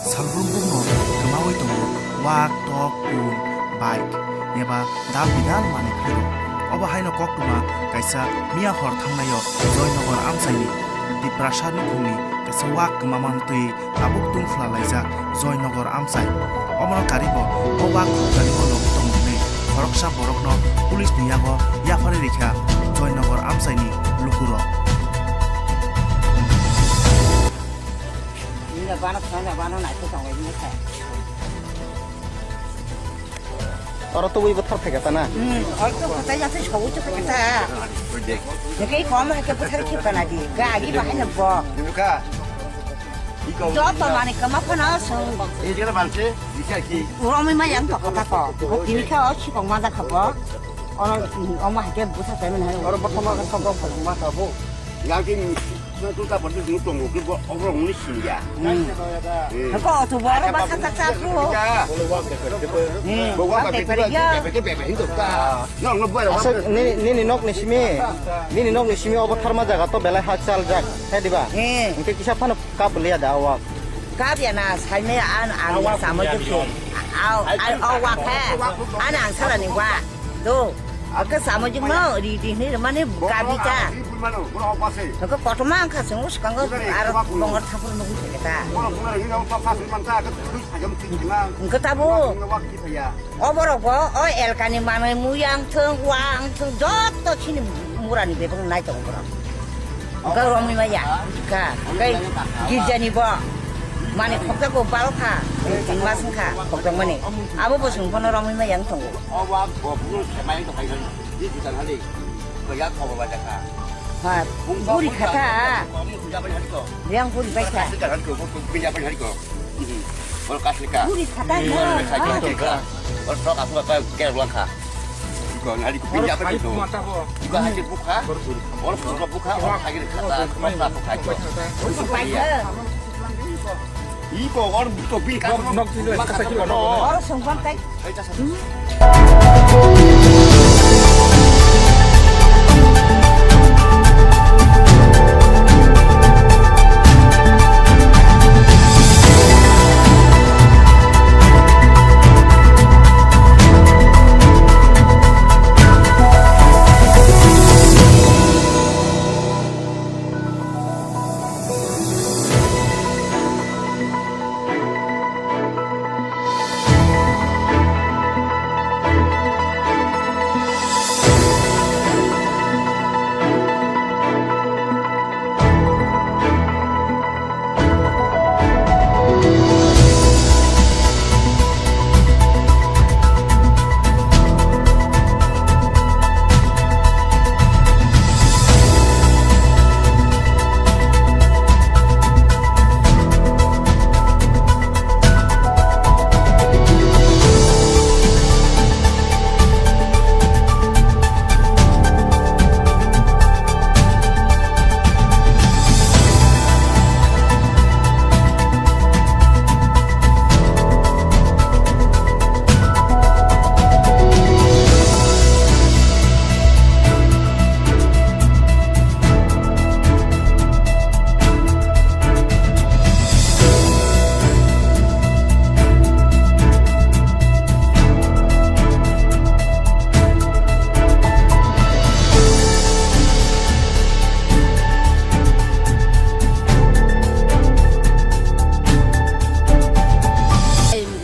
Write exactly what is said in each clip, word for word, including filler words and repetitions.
Salbrum bumno kwmawi tongo wak, tok, kung, bike, eba dal bidal manwi khairok. Obo haino koktwma kaisa miya hor thangnaio Joynagar amchaini Tiprasa nukhungni kaisa wak kwmamani twi tabuk tungphla laijak Joynagar amchai. Omono karibo o wak khukjagwi bo logi tongo hwnwi khoroksa borokno police ni yago yapharwi rikha Joynagar amchaini lukurok. Nina bana thana bana nai ko tong nai kha. Oro to wi bothar thega ta na. Hmm, oi to kota ya se sou to kota. Neke kom ha ke bothar ki pana di. Ga gi ba ne bo. Joto mani kama pana sung. Romwi ma yang to kota ko. Ko tini kha o chikong ma da kha bo. Oro, omo hai ke bwsa chaimani hai. Oro bothoma khe sokro phai ma kha bo. Yang ke ni sna tu ta padu ding tongo ke bo obrok ni singya. Hmm. Eh. Ko tu boro ba sa sa sa pu. Hmm. Bo wa Ba ka pe pe pe ya. Pe pe pe hin to ta. No, no, bo wa. Asa, nini, nini nok ni simi, nini nok ni simi obo tharma jaga to belai ha chal jak, he diba? Eh. Engke kisa phano kap liya da awak. Kap ya na, sai me an, an samo je ke. Au, ai, au wa khe. An ang sala ni wa. Do. Aka samo je no, ri di ni mane kabi ta. Aka kotoma ang kha sung, skango ar bongo thapur no gute ta. Engke tabo. Oborok bo o elkani manwi muyang thung, wang thung, joto chini murani bebak nai tongo borok. Engka romwi maya, engka, engka girjani bo mani khokjago bal kha, tin mas wngkha khokjakmani. Abo bo chwng bono romwi maya wng tongo. Ha, buri kha ta. Yang buri bai kha. Oro kaslika. Buri khatai. Oro kaslika. Oro tok aku ka ke ruang kha. Iko nari ko pinja pa ito. Iko haji bukha. Oro tok bukha, oro haji khata, tok bukha ito. Buri bai kha. Iko oro to bin ka. Oro songban kai.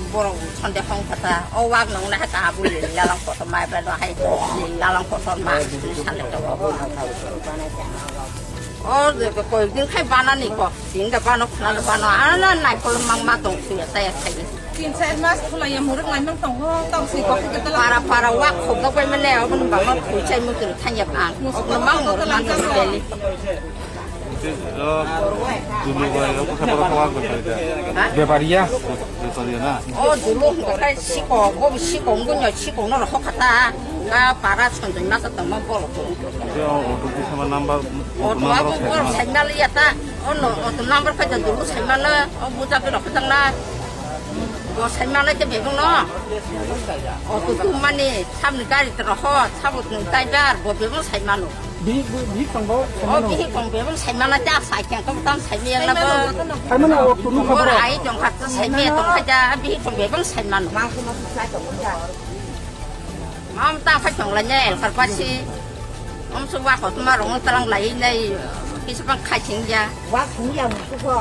Borok sonde hong kha ta, o wak nong na ha ta bui lalang kotor mai ba do hai lalang kotor ma sale to. O de ko koi din khai bana ni ko, din da bano khna bano, ana nai kol mang ma tong su ya ta ya khai. Tin char mas khulai ya muruk lai mang tong ho, tong si ko ke ta. Para para wak khok da bai mane, o bun bang no pui chai mu tin thang ya ang. O bun mang muruk mang tong beli. Ito, oh, dulu ba, ako sa para kawag ba ito. Ha? Bepariya. Bepariya na. O dulu ko kai siko, o siko ngunyo siko no rokha ta. Ka para chon jeng na sa tong ma bol ko. Ito, oh, auto di sama number, auto number ko. Auto number signal ya ta. O no, auto number ka dulu signal na. O buja pe rokha tang na. Bo sai manai te bebung no. O tu tu mani samni gari te roho, sabo tu driver, bo bebung sai mano. Bihik, bihik tong bo, sai O mano. Bihik tong bebung sai manai te a sai keng tong tam sai mi yang na bo. Sai mano, o tu nu Bo khabra. Ai tong khat sai mi tong kha ja, bihik tong bebung sai mano. Mam ta kha tong la ne el kar pasi. Om su wa ko tuma rong talang lai nai. Kisa pang khai ching ja. Wa khung ya mu su ko.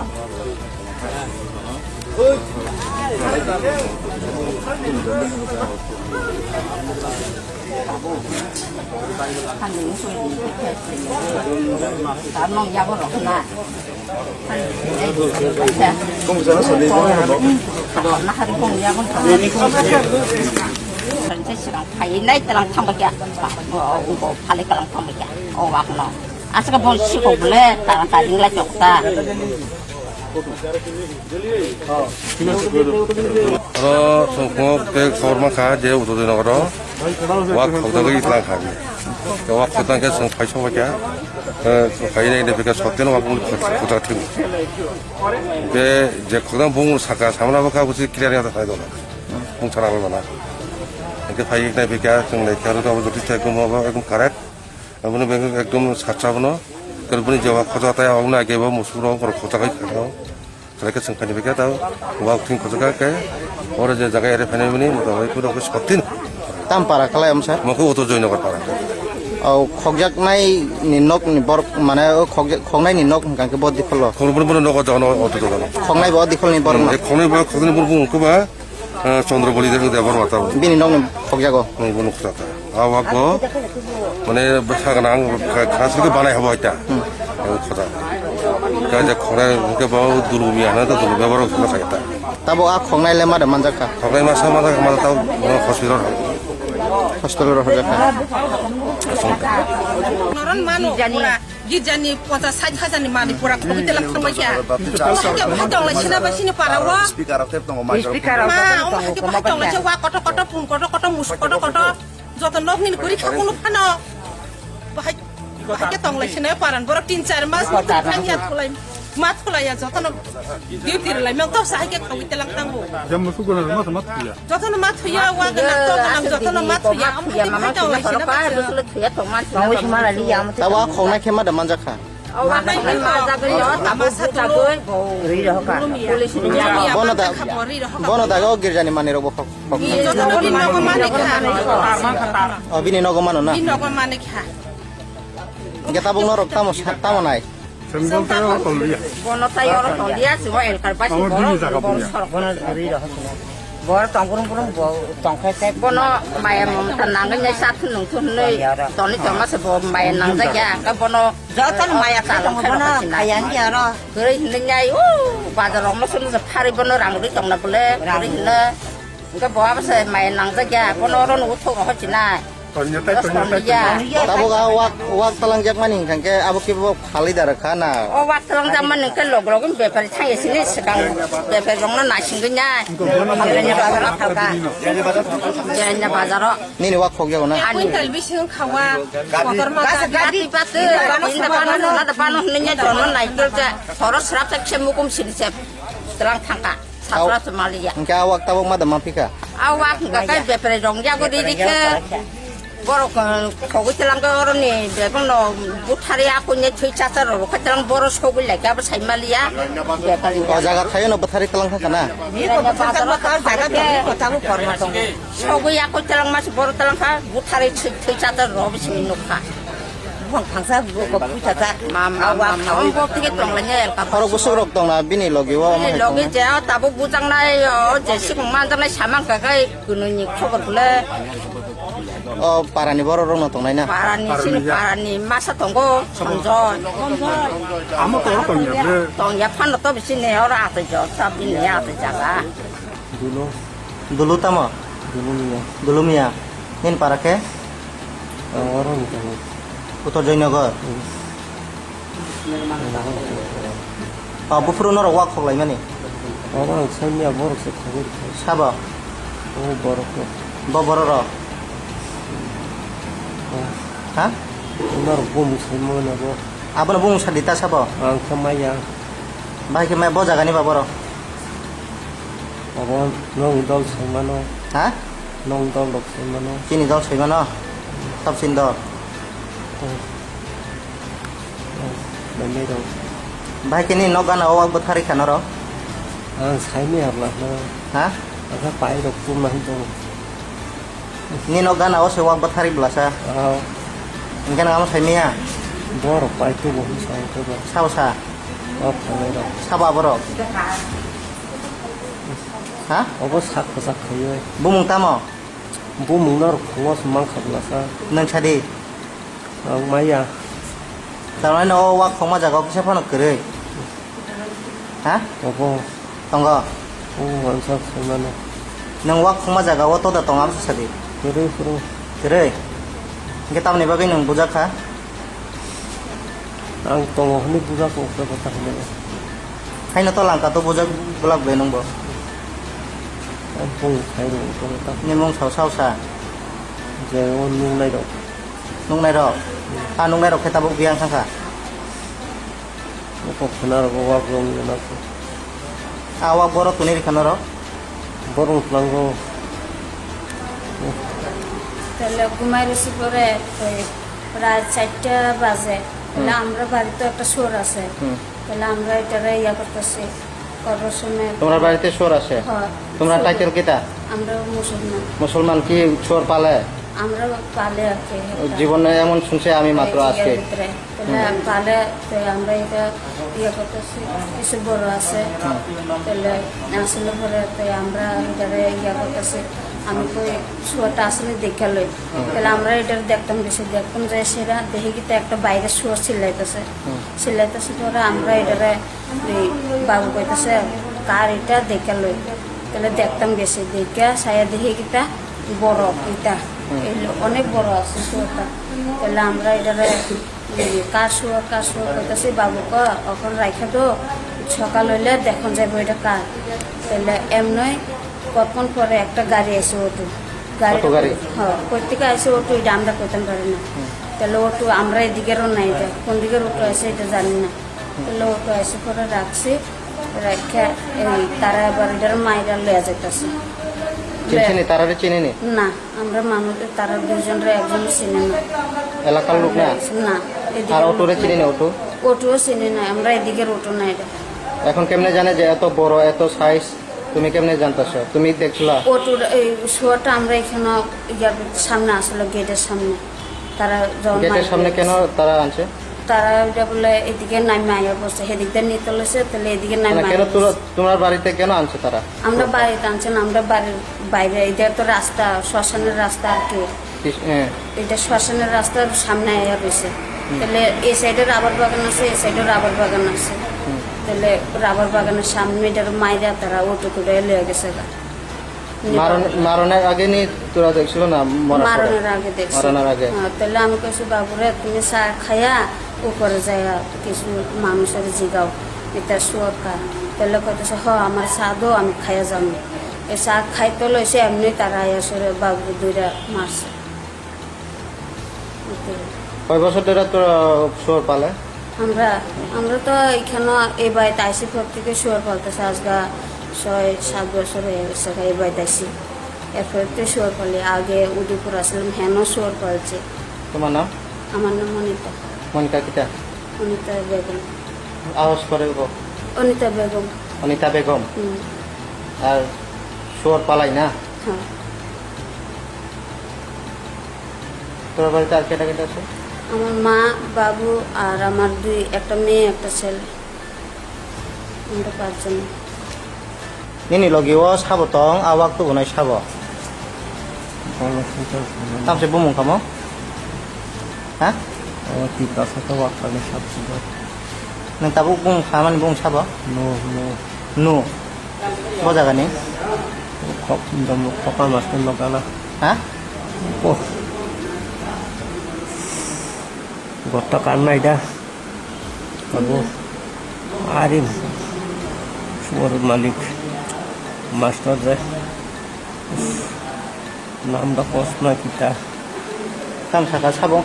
Tanong ya bo rong na. Kung sana sali ko. Nahari kong ya kong. Sanse sirang phai nai talang thang bakya. O, o, phale kalang thang bakya. O, wak no. Asa ka bon si ko bole, talang taling la chokta. Oro songkok tei korma kha je uto de nokro. Wak khokjagwi tlang kha. Wak khokjang khe song phai sok bakya. Phai nai de bika sotten wak khokjang thim. Be je khokdang bung saka samla baka busi clear ya thai dona. Bung sana bana. Ke phai nai bika chung le kharu ka busi thai kum ba ekdom correct. Aboni beng ekdom sacha bono. Karboni je wak khokjang tai aboni age bo musuk rok khokjang kai kha. Seleke sengkani beke tau, wak thing khojaka ke, oro je jaga ere phane mini, mota hoi kudo ke sotin. Tam para khalai amsa? Mokhe uto Joynagar para. Au khokjaknai ni nok ni bor, mane o khokjak, khoknai ni nok hingka ke bo dikholo. Khoknai bo nok jagano uto jagano. Khoknai bo dikhol ni bor. Hmm, ma. E khoknai bo, khoknai bo bung kuba, eh, Chandra Bali de, de bor mata. Bini nok ni khokjago. Hmm, bo nok khojaka. Awak bo, mane, bwsa gwnang, kha-, khasri khe banai habo ita. Hmm. Ang khoda. Kha je khonai hwnkhe bo dulumi hana to dulumi borok hwnkhe khaita. Tabo a khongnai le mada manjak kha? Khongnai masa mada kha mada tao, no, hospital. Hospital ro hojak kha. Noron manu pura, girjani ponchas sait hajar ni mani pura khogwi tela khorma kya. Bahai tong lai sina ba sini para wo. Speaker of tep tongo, microphone. Ma, bahai tong lai se wa koto koto, pun koto koto, mus koto koto. Joto nok nini kwrwi kha kunu phano. Bahai, bahai khe tong lai sina paran. Borok tin char mas ni thang ya thulai. Ma thulai ya joto nok duty rwlai mang to sahai khe khogwi telang tango. Jam musu gona ma ma thuya. Joto no ma thuya, wa gana to gana joto no ma thuya. Am khe tong lai sina ba. Tabo a khongnai khe ma da manjak kha? Bono da, bono da o girjani manwi rok bo khok, khok. O bini nogo mano na? Hingke tabuk norok tamo sa-, tamo nai? Bono tai oro tonglia, chwng o elkar bai bor sorok. Bor tong brum brum bo tong khe tei bono maya mamta nangwi nai sa thun nung thun nui toni tongma se bo maya nangjak ya, hingke bono jotono maya khe tongo, bono kaya ni aro. Kwrwi hinwi nai o bazar rok no sunu se pharwi bono rang rwi tongna bole kwrwi hinwi. Hingke bo abo se maya nangjak ya, bono oro nugo thok rok hochinai. Tabuk a wak, wak talangjak mani hingkha khe abo khe bo phalwi da rwkha na? O wak talangjak mani hingkhe log log bepari thang ya sini swkang bepari rok no naisingwi nai. Jerenya bazar o phalka. Jerenya bazar o. Nini wak khokjago na? Ani. Quintal bising khawa. Kotor ma ta. Bati bati. Bano hwnwi nai jono nai khe soro srap sak se mukum sini se. Talang thangka. Satra se maliya. Hingke a wak tabuk ma da ma phika? A wak hingka kai bepre rong yago riri khe. Borok, eh, khogwi telang khe oroni bebak no buthari akuni thwi chacha rok khe telang boro sogwi lai khe abo sai maliya. Bepari. O jaga thaio no buthari telang kha kana? Jeranya bazar o jaga khe. Sogwi akoi telang masi boro telang kha buthari thwi, thwi chacha rok bisi nukha. Buphang phangsa buko puisa jak. Mam, mam, mam, mam. Bo thike tong lai ya, elka. Khorok bwswk rok tong na bini logi o, bini logi je o tabuk bujaknai o je sikung manjaknai samang kakai kunui ni khobor bole. O parani borok rok no tongnai na? Parani sini parani masa tongo, Sanjoy. Amo toro tong ya bre. Tong ya phano to bisi ne oro atoi jo, sab bini atoi jaga. Dulu. Dulu tamo? Dulu miya. Dulu miya. Nini para khe? Ah, oro ni tamo. Uttor Joynagar? Hmm. Ah, buphuru norok wak khok laimani? Oro ang sai miya borok se khogwi rikha. Sabo? O borok no. Bo borok rok? Oh. Ha? Norok bumung sai mano bo. Abono bumung sadi ta sabo? Ang khe maya. Bahai khe maya bo jagani ba borok? Abo nwng dol sengmano. Ha? Nwng dol rok sengmano. Chini dol sengmano? Tabsin dol. Oh. Oh, belai rok. Bahai khe nini nok gana o wak bwtharwi kha norok? Ang saimaya bwlakno. Ha? Asa pai rok tubuna hinwi tongo. Nini nok gana o se wak bwtharwi bwlasa? Ah. Hwnkhe nwng amo saimaya? Borok pai tubu hinwi sa wngkhe ba. Sabo sa? O phalnai rok. Sabo aborok? Ha? Obo sak kwchak khaiwi. Bumung tamo? Bumung norok phungo se mankha bwlasa. Nwng sadi? Ang maya. Tamani o wak khongma jaga o kisa phano kwrwi? Ha? Obo. Tongo? O, ang sak saimano. Nwng wak khongma jaga o toda tongo abo sadi? Kwrwi, kwrwi. Kwrwi? Hwnkhe tamoni bagwi nwng bujak kha? Ang tongo hwnwi bujak kha, ukhe bwkha hwnwi. Haino to langka to bujak bwlak bai nwngbo. Ang bung khai rw tongo ta. Ni mung sao sao sa? Je o nungnai rok. Nungnai rok? A nungnai rok khe tabuk biyang thangkha? O kok khna rok o wak rok nuna khe. A wak borok tuni rikha norok? Borok tlango. Tele gumai risi pore, oi, prai charta baje. Tele Hmm. amra bari to ekta sur ase. Hmm. Tele amra etare iya kortasi, koror somoy. তোমরা বাড়িতে শুয়োর আছে? Hoi. তোমরা টাইটেল কিতা? Amra musulman. মুসলমান কি শুয়োর পালে? Amra pale ake. জীবনে এমন শুনছে আমি মাত্র এই আজকে। ইয়ার ভিতরে। Tele Hmm. pale, te amra eta iya kortasi, kisu boro ase. Hmm. Tele asile pore te amra etare iya kortasi, ami koi suar ta asile dekha loi. Hmm. Tele amra etare dektam besi dektam je sera dehi kita ekta baire suar silaitase. Hmm. Silaitase pore amra etare ei babu koitase kar eta dekha loi. Tele dektam besi dekha saya dehi kita boro eta. Hmm. Ei lo onek boro ase suar ta. Tele amra etare Kasu, kasu, koitasi babu ko, okon raikha do, sokal hoile dekhon jaibo eta kar. Tele emnoi kotkhon pore ekta gari aise auto. Gari Auto gari? Ha, koitika aise auto, eta amra koitam pari na. Hmm. Tele auto amra edike ro nai de, kon dike auto aise eta jani na. Hmm. Tele auto aise pore rakse, rakhe, ei, tara abar eta maira loya jaitase. Chini, tarare chini ni? Na. Amra manuj tara duijon re ekjon sini na. এলাকার লোক না? Na, এদিকে আর অটোরে লোক চিনি নাই। না অটো? অটোও চিনি না, আমরা এদিকে অটো নাই রে। এখন কেমনে জানে যে এত বড়, এত সাইজ? তুমি কেমনে জানতেছো? তুমি দেখলা? অটোর এই শোয়াটা আমরা এখানে ইয়ার সামনে আসলে, গেটের সামনে। তারা যখন গেটের মাইক সামনে দিয়েছে। কেন তারা আনছে? তারা ওইটা বলে এদিকে নাই মায়া বসে, সেদিক দিয়ে নিতে লইছে, তাহলে এদিকে নাই মানে মায়া কেন বসে। তোরা, তোমার বাড়িতে কেন আনছে তারা? আমরা বাড়িতে আনছি না, আমরা বাড়ির বাইরে, এটা তো রাস্তা, শ্মশানের রাস্তা আর কি। কিস-, হ্যাঁ। এটা শ্মশানের রাস্তার সামনে আয়া রয়েছে। হুম। তাহলে এই সাইডে রাবার বাগান আছে, এই সাইডে রাবার বাগান আছে। হুম। তাহলে রাবার বাগানের সামনে এটার মাইরা তারা অটো করে লয়ে গেছে গা। মারণ-, মারণের আগে নি তোরা দেখছিল না মরার পরে? মারণের আগে দেখছি। মারণের আগে। হ্যাঁ, তাহলে আমি কইছি, "বাবুরে, তুমি চা খায়া উপরে যাইয়া কিছু মানুষের জিগাও, এটা শুয়োর কার।" তাহলে কইতেছে, "হ, আমার চা দো, আমি খাইয়া যাবো।" এই চা খাইতে লইছে, এমনি তারা আয়া সরে বাবু দুইটা মারছে। কয় বছর ধরে তোরা শুয়োর পালে? আমরা, আমরা তো এখানে এই বাড়িতে আইসি পর থেকে শুয়োর পালতেছে, আজকে ছয় সাত বছর হয়ে গেছে এই বাড়িতে আইসি। এরপরে তো শুয়োর পালি, আগে উদয়পুর আসলাম, হেনও শুয়োর পালছে। তোমার নাম? আমার নাম অনিতা। মনিকা কিতা? অনিতা বেগম। আওয়াজ করে গো। অনিতা বেগম। অনিতা বেগম? হুম। আর শুয়োর পালাই না? হ্যাঁ। তোর বাড়িতে আর কেটা কেটা আছে? আমার মা, বাবু আর আমার দুই, একটা মেয়ে, একটা ছেলে। Nini logi o sabo tong, a wak tubunai sabo. Tamse bumung kamo? Ha? O Tiprasa to wak kani sab sibo. Nwng tabuk bumung khamani bumung sabo? No, no. No. Bo jaga ni? Khok, domo, khopa mas ni nokala. Ha? Oh. Gotta kan nai da. Abo ari suor malik master de nam da kosna kita. Tam saka sabo?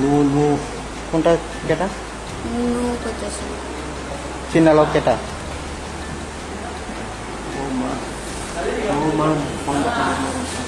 Lu, lu. Kunta keta? Lu kota sih. China lo keta? Oh, ma. Mano phone.